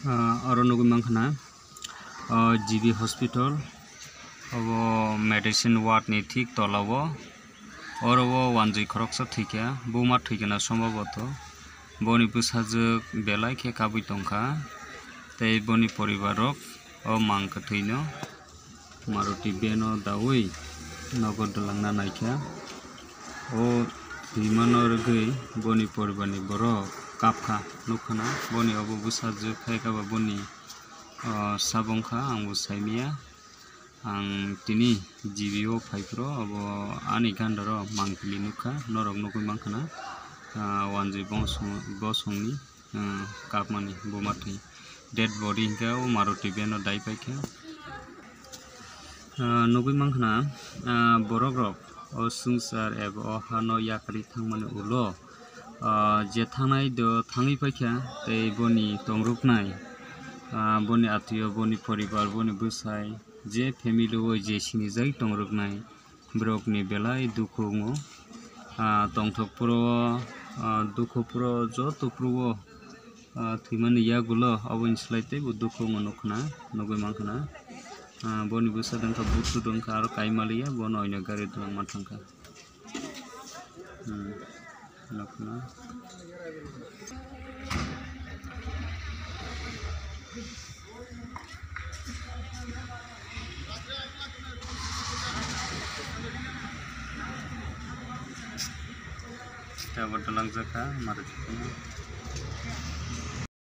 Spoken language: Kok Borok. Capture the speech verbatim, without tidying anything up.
Ah, oro nugwi mankha na, ah, G B hospital, obo medicine ward ni thik tola o, oro o wanjwi khoroksa thwikha, buma thwikha na sombhoboto, boni bwsajwk belai khe kabwi tongkha, tei boni poribar rok o mang kwthwino Maruti van o dawi nogo dwlangna naikha. O thwimano rwgwi boni poribarni borok kapkha, nukkhana boni obo bwsajwk hai khe ba boni, o, sabongkha, ang bo saimaya. Ang tini G B o phaiphuru obo ani gandaro mangpili nukha, norok nugwi mankhana, ah, wanjwi bosong, bosongni, ah, kapmani buma thwi. Dead body hinkhe o Maruti van o dai paikha. Ah, nugwi mankha na, ah, borok rok o swngchar eba o hano yakarwi thangmani ulo, ah, je thangnai do thangwi paikha, tei boni tongruknai, ah, boni atio, boni poribar, boni bwsai, je family o je sinijak tongruknai borokni belai dukhu wngo. Ah, tongthok phuru o, ah, dukhu phuru o, joto phuru o, ah, thwimani yagulo aboni slai teibo dukhu wngo nukkhana, nugwi mankhana. Ah, boni bwsa dwngkha, buthu dwngkha, aro kaimaliya bono oino gari dwlangma thangkha. Hmm, nukkhana. Tabuk dwlangjakha, mari.